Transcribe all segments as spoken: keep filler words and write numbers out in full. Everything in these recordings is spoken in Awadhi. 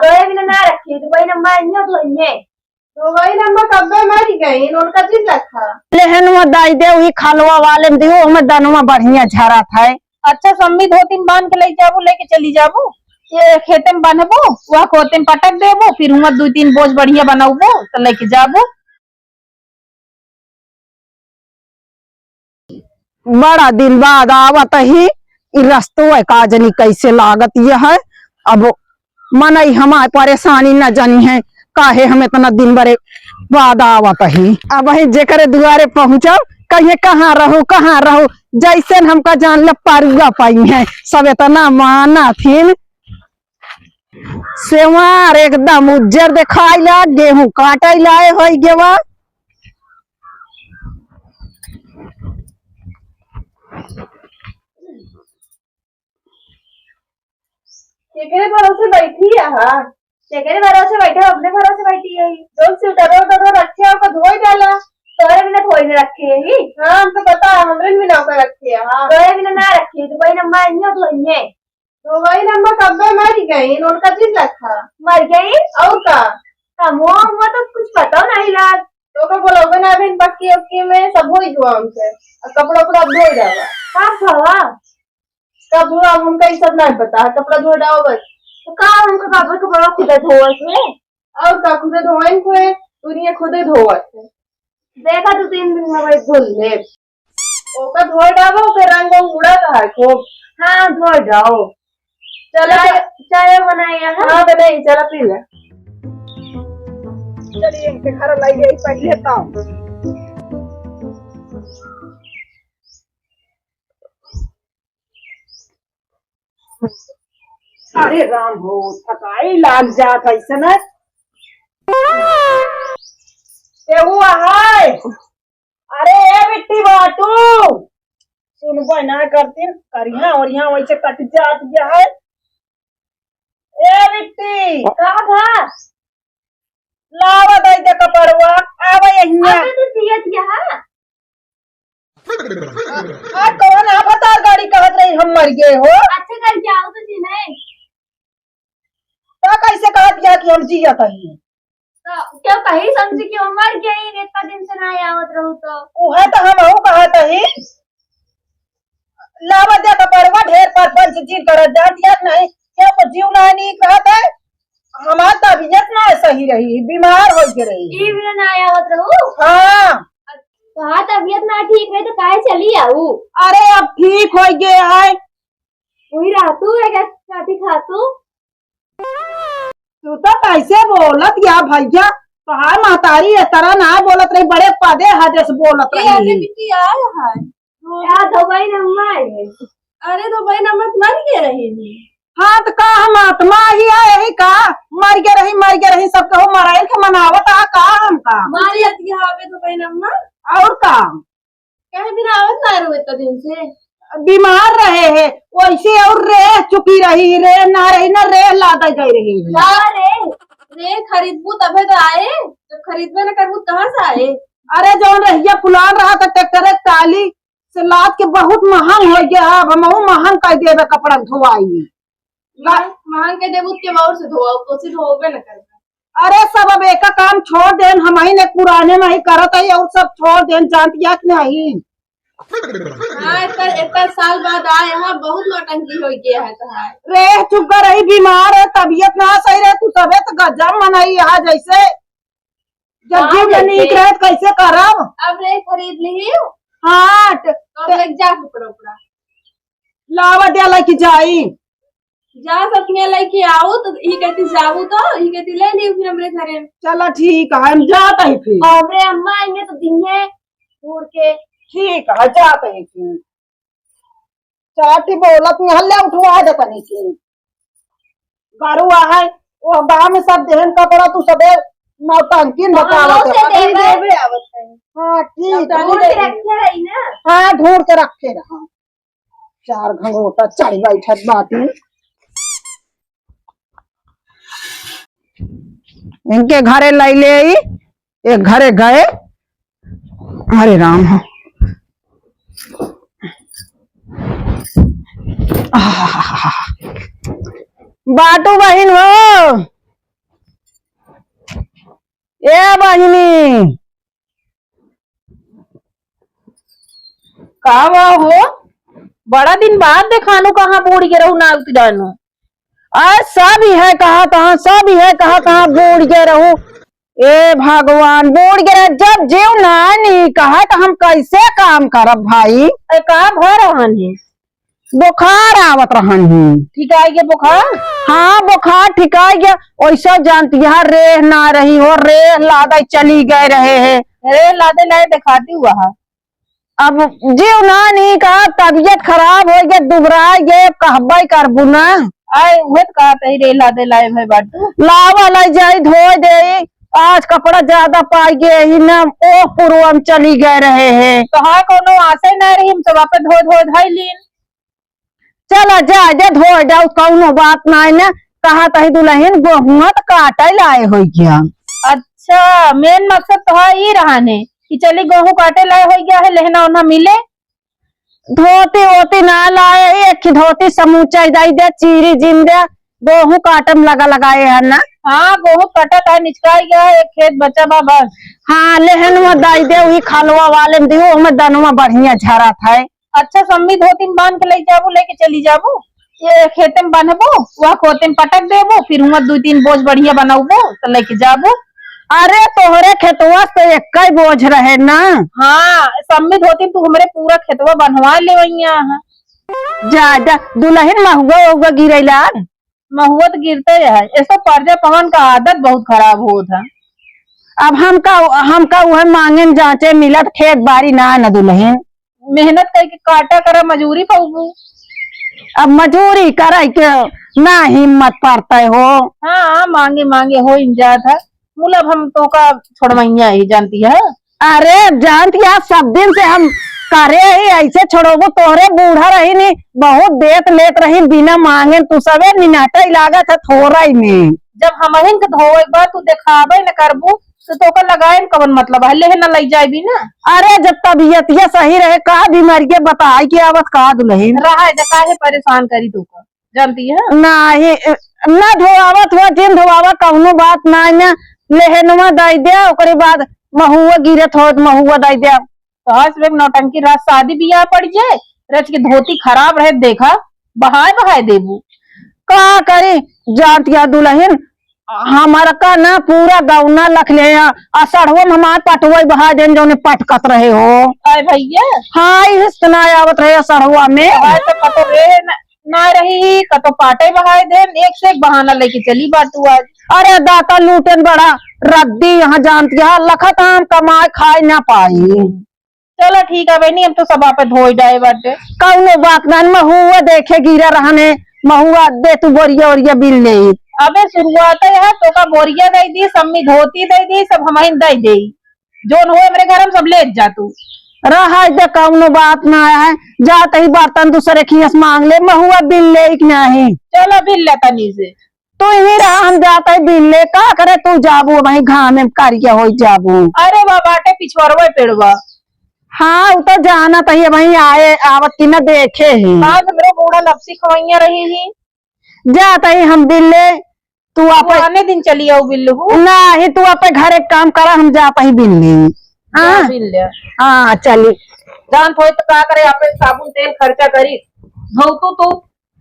तोरे बिना ना रखी, दुबई नम्मा इन्हें धोइए। दुबई नम्मा कब्बे मर गई, उनका चीज रखा। लेहन में दाई दे, वही खालवा वाले में दियो, हमें दनवा बढ़िया झरत है। अच्छा, सम्मी धोती में बांध के लेके जाबू, लेके चली जाबू। ये खेते में बांधबू, वह कोते में पटक देबू, फिर हुआं दू तीन बोझ बढ़िया बनौबू, तो लेके जाबू। बड़ा दिन बाद आवत ही, ई रस्तवा का जनी कैसे लागत ये है। अब मनई हमार परेशानी न जानी है, काहे हम इतना दिन बरे बाद आवत ही। अब ही जेकरे दुआरे पहुँचब, कहिए, "कहाँ रहू, कहाँ रहू?" जैसे हमका जान ले पारुआ पाई है, सब इतना माना थिन। सेवार एकदम उज्जर देखाई ला, गेहूं काटै लाए होई गेवा। केकरे भरोसे बैठी है, हाँ? केकरे भरोसे बैठे, अपने भरोसे बैठी है। जौन स्वेटर ओटर रखे है, ओका धोई डाला। तोरे बिना थोड़ी ना रखे है ही। हाँ, हम तो पता है, हमरे बिना ओका रखे है, हाँ। तोरे बिना ना रखे, दुबई नम्मा इन्हें धोइए। तो वही नम्मा कब्बे मर गई, उनका चीज रखा। मर गई? और का? हम वो, वो तो कुछ पता नहीं लाग। तो का बोला, बना बिन पक्की उक्की में सब होई जुआ हमसे। और कपड़ा उपड़ा धोई डाला। का भवा? का भवा, हमका ई सब नहीं पता है, कपड़ा धोई डालो बस। तो का हमका बाबा के बड़ा खुदा धोवत है? और का खुदे धोइन को है, दुनिया खुदे धोवत है। देखा दो तीन दिन में भाई धुल ले। ओका धोए डाबो, ओके रंग उंग उड़ा रहा है खूब। हाँ, धोए डाओ। चलो, चाय, च- चाय बनाई है, हाँ? हाँ, बनाई, चलो पी ले। चलिए, इनके घर लाई गई पहले तो। अरे राम हो, थकाई लाग जात है ऐसे ना। केहू है? अरे ए बिट्टी बाटू, सुनबे ना करतीन, करिहा ओरिहा वैसे कट जात गया है। ए बिट्टी, का भा? लावा दई दे कपड़वा, आवा यहिया। अबे तू जियत यहाँ? आ कौन आ बतार गाड़ी कहत रही हम मर गए हो? अच्छा करके आओ तो जी नहीं। तो कैसे कहत गया कि हम जियत हई? तो क्यों कही समझी कि हम मर गए, इतना दिन से ना आवत रहू तो? उहे तो हम कहत हई। लावा दे कपड़वा, ढेर परपंच जिन करत जात यार नहीं, क्यों को जीव ना नीक रहत है। हमार तबीयत ना सही रही, बीमार हो के रही। ई बिना ना आवत रहू? हाँ। तो हाँ, तबीयत ना ठीक है तो काहे चली आऊ? अरे अब ठीक हो गए है। वही रहतू है क्या, काटी खातू? तू तो कैसे बोलत या भैया, तोहार महतारी ए तरह ना बोलत रही, बड़े पदे हदे से बोलत ए, रही। अरे बिटिया आया है। का धोबई नम्मा है? अरे धोबई नम्मा मर गए रही। हाँ तो का हम आत्मा ही है यही का? मर गए रही, मर गए रही, सब कहू मराइल के मनावत आ का हम का? मर जाती है अबे धोबई नम्मा। और का? काहे बिना आवत ना रहो इतना दिन से? बीमार रहे है, वैसे और रेह चुकी रही, रेह ना रही ना, रेह लादा गई रही है। का रे? रे खरीदबू तबे तो आए, जब खरीदबे ना करबू तो कहाँ से आए? अरे जौन रहिया पुलान रहा था ट्रैक्टर एक टाली से लाद के बहुत महंग हो गया है, अब हमहू महंग कर देबे कपड़ा धोवाई। महंग, महंग के देबू के बाउर से धोआ, तो से धोबे ना करबे। अरे सब अब एका काम छोड़ देन, हम ही ने पुराने में ही करत है और सब छोड़ देन, जानती है कि नहीं? हाँ, इतना, इतना साल बाद आए यहाँ, बहुत नौटंकी हो गया है तोहार। रे चुप कर रही, बीमार है, तबीयत ना सही रहे, तू सबे तो गजब मनाई यहाँ जैसे जब हाँ, जीव में जैसे नीक रहे तो कैसे करब? अब रे खरीद ली। हाँ, ट-, तो अब ट-, लेके जा कपड़ा उपड़ा। लावा दे लेके जाई। जा सपने लेके आओ तो ई कहती जाबू तो ई कहती ले ली फिर हमरे घरे। चला ठीक है, हम जात ही फिर। हमरे अम्मा आएंगे तो दिए घूर के। ठीक है, जात ही फिर। चाटी बोलत नहीं हल्ले उठवा दे तनी के। गरुआ है, वो गांव में सब देहन कपड़ा तू सबे नौटंकी में बतावत है। से देबे। देबे आवत है। हाँ, ठीक। नौटंकी ढूंढ के देबे। रखे रही ना। हाँ, ढूंढ के रखे रहा। चार घंघोटा चढ़ बैठत बाटी। इनके घरे लैले आई, एक घरे गए। अरे राम हो। आहा। बाटू बहिन हो, ए बहिनी। का बा हो? बड़ा दिन बाद देखानु, कहाँ बूड़ गे रहू ना उत जानु। अरे सब इहे कहा तहाँ, सब इहे कहा तहाँ बूड़ गे रहू। ए भगवान, बूड़ गे रहे, जब जीव ना नी कहा त हम कैसे काम करब भाई? अरे का भय रहन है? बुखार आवत रहन ही। ठिकाई गे बुखार? हाँ, बुखार ठिकाई गे। ओइसे जानती है, रेह ना रही हो, रेह लादे चली गए रहे है। रेह लादे लाए देखाती हुआ है। अब जीव ना नी कहा, तबियत खराब होइ गे, दुबराइ गे, कहबे करबू ना। आए, उहे त कहत ही, रेह लादे लाए भय बाटू। लावा लाई जाई, धोए देई। आज कपड़ा ज्यादा पाई गे ही ना, ओ पुरवा में चली गए रहे है। तो हाँ, कोनो आसे ना रही, हम सब आपे धोए धोए धाई लीन। चला जाए दे, धोए जाऊ, कौनो बात नाई ना। कहा तही दुलहिन गोहुआ त काटे लाए होई क्या? अच्छा, मेन मकसद तो है ई रहा ने कि चली गोहूं काटे लाए होई गया है, लेहना ओन्हा मिले। धोती वोती ना लाए, एक ही धोती समूचा दई दे, चीरी जिन दे, गोहूं काटम लगा लगाए है ना। हाँ, गोहूं कटत है, निचकाई गया है, एक खेत बचा बा बस। हाँ, लेहनवा दई दे, वही खलवा वाले में दियो, ओमे दनवा बढ़िया झरत है। अच्छा, सम्मी धोती में बांध के लेके जाबू, लेके चली जाबू, ये खेते में बांधबू, वह खोते में पटक देबू, फिर हुआ दू तीन बोझ बढ़िया बनाबू तो लेके जाबू। अरे, तोहरे खेतवा से एक ही बोझ रहे ना। हाँ, सम्मी धोती में तू हमरे पूरा खेतवा बंधवा ले वैया है। जा, जा, दुलहिन महुआ वहुआ गिरैला। महुआ त गिरते है, ऐसा परजा पवन का आदत बहुत खराब होत है। अब हमका, हमका उहे मांगे न जांचे मिलत, खेत बारी ना न दुलहिन। मेहनत करके काटा करा, मजूरी पाऊबू। अब मजूरी करे के ना हिम्मत पड़ते हो। हाँ, मांगे मांगे हो इन जात है। मुल अब हम तोका छोड़वैया ही जानती है। अरे जानत या, सब दिन से हम करे ही, ऐसे छोड़ोबो? तोहरे बूढ़ा रही नी, बहुत देत लेत रही बिना मांगे, तू सबे निनाटे लागत है थोड़ा ही में। जब हमहिन के धोवे के बाद तू देखाबे न करबू, तो तोका लगाए में कवन मतलब है? लेहे न लई जाए भी ना। अरे जब तबियतिया सही रहे, का बीमारी के बताई के आवत का दुलहिन? रहा है, काहे परेशान करी तोका? जानती है? नाही, ना धोआवत हुआ, जिन धोआवा, कौनो बात नाही ना। लेहनवा दई दे, ओकरे बाद महुआ गिरत होत, महुआ दई दे। तो आज सुबह नौटंकी, रात शादी बियाह पड़ जाए, रच के धोती खराब रहे, देखा, बहाए बहाए देबू। का करी, जानती है दुलहिन, हमार का ना पूरा गौना लख ले, आ, आ सड़ुआ में हमार पटुआ बहाए देन, जौने पटकत रहे हो। अरे भैया। हाँ, इस ना आवत रहे सड़ुआ में। बहाए तो पटो रे, ना रही, कतो पाटे बहाए देन, एक से एक बहाना लेके चली बाटू आज। अरे दाता लूटेन बड़ा रद्दी, यहाँ जानती है, लखत हम कमाए खाए ना पाई। चलो ठीक है बहनी, हम तो सब आपे धोई डाए बाटे। कौनो बात ना, महुआ देखे गिरा रहने, महुआ दे तू बोरिया ओरिया बिन ले। अबे शुरुआत है, तोका बोरिया दे दी, सम्मी धोती दे दी, सब हमहिन दे दे। जोन होए हमरे घर में सब ले जा तू। रहा दे, कौनो बात ना है, जात ही बर्तन दूसरे खियस मांग ले, महुआ बिन ले कि नाही। चलो बिन ले तनी से। तू ही रहा, हम जात ही बिन ले, का करे तू जाबू वही घाम में करिया हो जाबू। अरे बा बाटे पिछवरवे पेड़वा। हाँ, उ तो जानत ही वही आए आवत की ना देखे ही। आज हमरे बूढ़ा लपसी खवैया रही ही। जात ही हम बिन ले, तू तू आपे आने दिन चली आऊ बिल्लू। नाही, तू आपे घर एक काम करा, हम जात ही बिन ले। हाँ? जा बिन ले। हाँ, चली। जानत होई तो का करे, आपे साबुन तेल खर्चा करी, धोतू तू।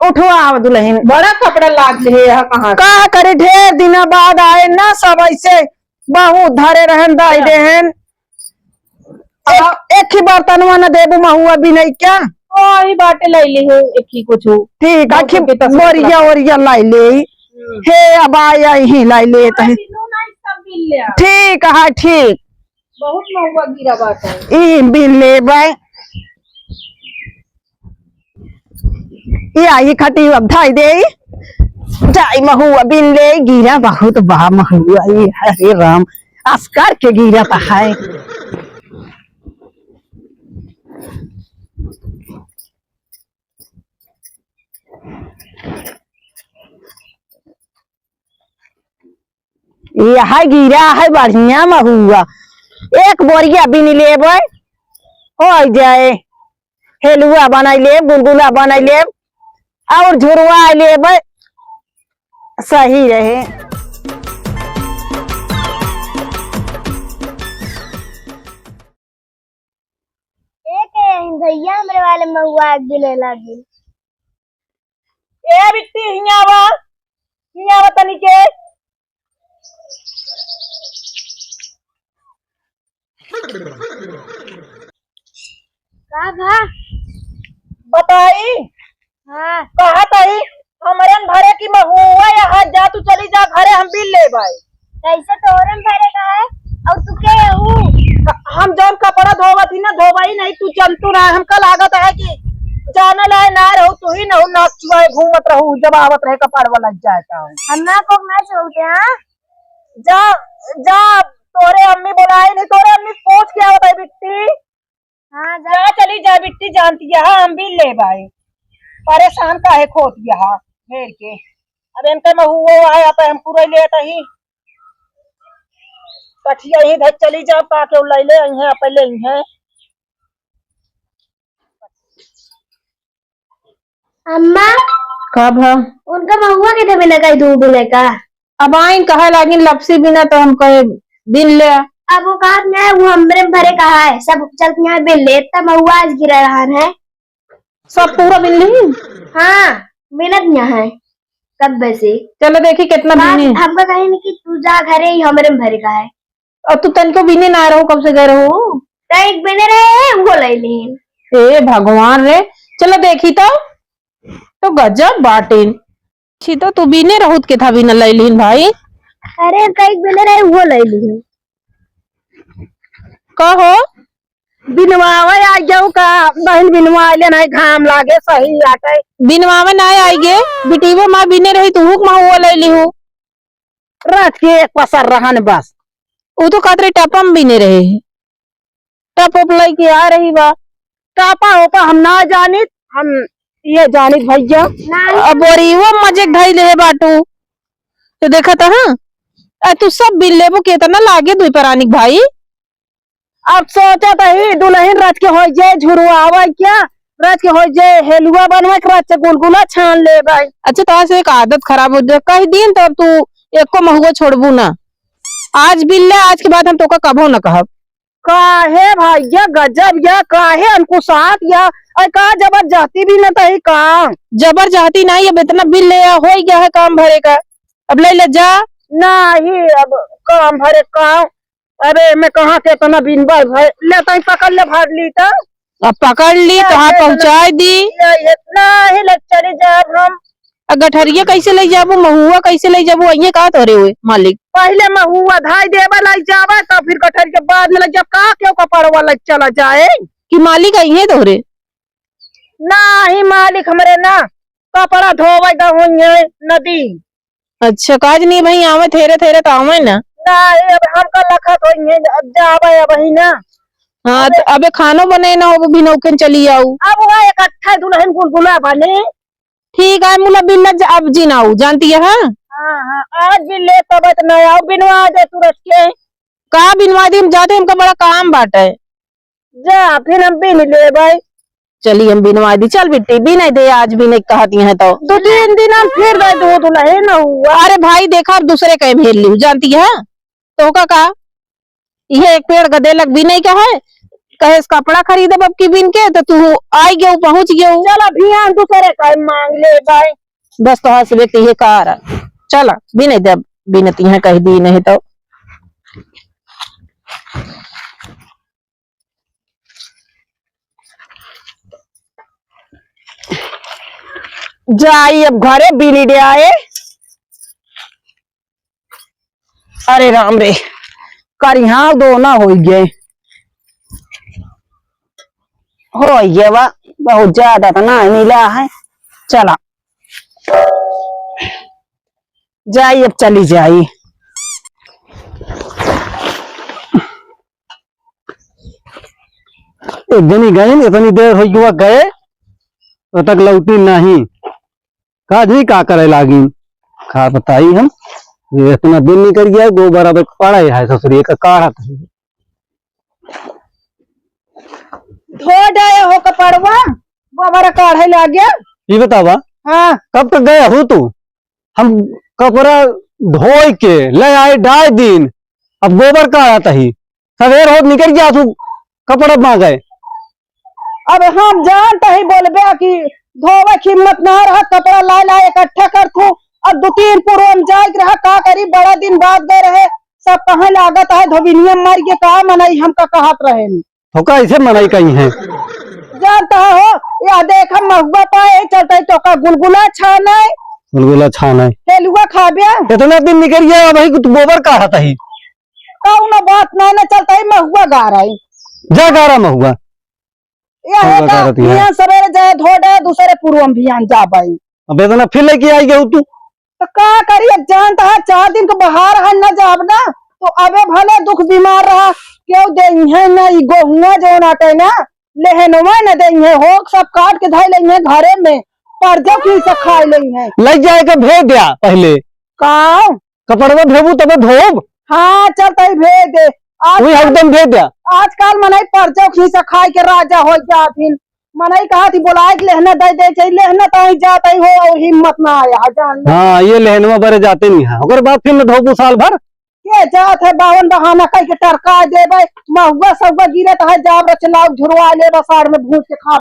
उठवा दुलहिन। बड़ा कपड़ा लाद ले है, यहाँ कहाँ से? का करी, ढेर दिना बाद आए ना, सब ऐसे बहुत धरे रहन, दाई देहन। एक, एक ही बर्तनवा न देबू महुआ बिनई क्या? वही बाटे लैली हूँ, एक ही कुछ। ठीक, बहुत आखिर के तस्वीर बोरिया ओरिया लाई ले। हम्म। हे, अब आया ही लाई ले तहे। बिनु ना सब बिन ले आ। ठीक है, ठीक। बहुत महुआ गिरा बाटे। ई बिन ले बाय। ई आई खटी अब धाई दे। जाई महुआ बिन ले, गिरा बहुत बा महुआ। ई हरे राम, अस्कर के गिरा त है। यह गिरा है बढ़िया महुआ, एक बोरिया बिन लेबै, हो जाए, हेलुआ बनाई लेब, गुलगुला बनाई लेब, और झुरवा लेबै, सही रहे। महुआ एक बिले लागी। ए बिट्टी, हियाँ आवा, हियाँ आवा तनी के। का भा? बताई? हाँ। कहत हई, हमरन भरे की महुआ यहाँ, जा तू चली जा घरे, हम बिल लेबै। कैसे तोरन भरे का है? और तू के हू? हम जौन कपड़ा धोवत ही ना, धोवई नहीं, तू जनतू ना, हमका लागत है कि जानल है ना रहू, तू ही ना नचुआ घूमत रहू, जब आवत रहे कपड़वा लग जाए तो। हम ना को ना छोड़ दे, हाँ? जा, जा, तोरे अम्मी बोलाई नहीं, तोरे अम्मी पूछ के आवत है बिट्टी। हाँ, जा। जा चली जा बिट्टी, जानती है, हाँ, हम भी ले बाए। परेशान काहे खोत यहाँ घेर के। अब इनके में हुआ है, आप हम पूरा लेत ही। कठिया ही धर चली जा, का के उ ले ले, इहे आप ले इहे। अम्मा, का भा? उनका महुआ के देवे लगा, दू बिले का। अब आइन कहे लागिन लपसी बिना, तो हम कहे बिन ले। अब वो कहा ना, वो हमरे में भरे कहा है, सब चल के यहाँ बिन ले, इतना महुआ आज गिरा रहा है। सब पूरा बिन ली? हाँ, बिनत यहाँ है, कब से। चलो देखी कितना बात बिनी। हमका कहीं नहीं कि तू जा घरे ही, हमरे में भरे का है। और तू तनिको बिने ना रहो, कब से गए रहो? तो एक बिने रहे हैं, वो ले लीन। ए भगवान रे, चलो देखी तो, तो गजब बाटिन। छी तो तू बिने रहूत के था बिना ले लीन भाई। अरे, तो एक बिने रहे, वो ले लीन। कहो? बिनवावे आ जाऊ का? बहिन बिनवा ले, नहीं घाम लागे, सही आटे। बिनवावे ना आई गे, बिटीवे माँ बिने रही, तू हुक माँ वो ले ली हूँ। रात के एक पसर रहन बस। उ तो कहत रही टपा में बिने रहे। टप उप लइके आ रही बा। टपा ओपा हम ना जानित, हम ये जानित भैया। नहीं। अब बोरी वो मजे धई ले बाटू। तो देखा था, हाँ? आ, तू सब बिन लेबू, केतना लागे दुई परानिक भाई। अब सोचत ही दुलहिन रच के होइ जाए झुरवावा क्या, रच के होइ जाए हेलुआ बनवा के, रच के गुलगुला छान लेबै। अच्छा, तोहार से एक आदत खराब हो जाए, कह दिन तब तू एको महुआ छोड़बू ना। आज बिन ले, आज के बाद हम तोका कभो ना कहब। काहे भैया गजब या, काहे अंकुशात या, अरे का जबरदस्ती बिनत ही का? जबरदस्ती नहीं, अब इतना बिन ले आ, होइ गया है काम भरे का, अब ले ले जा। नहीं, अब काम भरे का, अरे, मैं कहाँ के इतना बिनबा भाई? ले, तई पकड़ ले, भर ली तो। अब पकड़ ली, ये तोहार इतना पहुँचाए दी। ये इतना ही ले चली जाब हम। आ गठरिया कैसे ले जाबू, महुआ कैसे ले जाबू, अइहे का तोरे हुए मालिक? पहिले महुआ धाई देबा ले जाबा, तो फिर गठरिया बाद में ले जाब। का क्यों कपड़वा ले चला जाए? कि मालिक अइहे तोरे? नाही मालिक हमरे ना, कपड़ा धोवे द होइहे नदी। अच्छा, काज नहीं भाई, आवे थेरे थेरे तो आवे ना। नाही, अब हमका लखत होइहे, अब जावे अब ही ना। हाँ, अबे तो अबे खानो बने ना हो, बिनौकन चली आऊ। अब वह इकट्ठा दुलहिन गुलगुला बने। ठीक है, मुला बिन न जा-, अब जिन आऊ, जानती है, हाँ? हाँ, हाँ, आज बिन ले तब तो ना आऊ, बिनवा दे तुरंत के। का बिनवा दी, हम जाते, हमका बड़ा काम बाटे। जा, फिर हम बिन लेबै। चली, हम बिनवा दी। चल बिट्टी, बिन दे, आज बिन कहती हैं तो। दो तीन दिन हम फिर दे दो, दुलहिन हुआ। अरे भाई, देखा, अब दूसरे कहीं भेज ली, जानती है? तो का, का? ये एक पेड़ गदे लग बिन का है, कहे से कपड़ा खरीदब अब की बिन के, तो तू आई गयो, पहुँच गयो। चल, अभी हम दूसरे कहीं मांग लेबै। बस तोहार से बेटी ये कार। चल, बिन दे, बिनती हैं, कह दी नहीं तो। जाई अब घरे बिनी दे आए। अरे राम रे, करिहा दो ना होई गए, होई गए बा, बहुत ज्यादा तो ना मिला है। चला जाई, अब चली जाई। एक जनी गए, इतनी देर हो गया गए, तो तक लौटी नहीं। का जी का करे लागी? का बताई हम, ये इतना दिन निकल गया, गोबर अब पड़ा है ससुरी का काढ़ा था। धो डाए हो कपड़वा, गोबर काढ़े लागे। ये बतावा, हाँ। कब तक गया हो तू? हम कपड़ा धोए के ले आए ढाई दिन, अब गोबर काढ़ा तही। सवेर होत निकल गया तू कपड़ा मांगे। अब हम जानत ही बोलबे कि धोवे की हिम्मत ना रहा, कपड़ा लाए लाए इकट्ठा करथू, और दू तीन पुरवम जाए के रहा, का करी, बड़ा दिन बाद गए रहे, सब कहे लागत है धोबिनिया मर के का मनई हमका कहत रहे। तो का ऐसे मनई कहीं है? जानत हो, या देख हम महुआ पाए, चलत ही तोका गुलगुला छाने। गुलगुला छाने। तेलुआ खाबे। इतना दिन निकल गया, अबही तू गोबर काढ़त ही। कौनो बात ना, ना चलत ही महुआ गारे। जा गारा महुआ। या महुआ है का? गारत ही है। बिहान सवेरे जाए धो दे, दूसरे पुरवम बिहान जाबे। अब इतना फिर लेके आई गयो तू। तो का करी, अब जानत है, चार दिन के बाहर है, न जाब ना, तो अबे भले दुख बीमार रहा, केहू देइहै ना, ई गोहुआ जौन आटे ना, लेहनवा न देइहै, होक सब काट के धइ लेइहै घरे में, परजौ खींच खाइ लेइहै। लइ जाए के भेज द्या पहिले। का? कपड़वा धोबू तबे धोब। हाँ, चलत ही भेज दे। आज वही हरदम भेज द्या। आजकल मनई परजौ खींच खाइ के राजा होइ जात हिन। मनई कहत ही बोलाए के लेहना दइ दे, चाहे लेहना ताई जात ही हो और हिम्मत ना आया है, जान ले। हाँ, ये लेहनवा बरे जाते नहीं है, ओकर बाद फिर न धोबू साल भर। के जात है बावन बहाना कइ के टरका देबे, महुआ सहुआ गिरत है, जाब रचलाउ झुरवा लेबे, साड़ में भूज के खा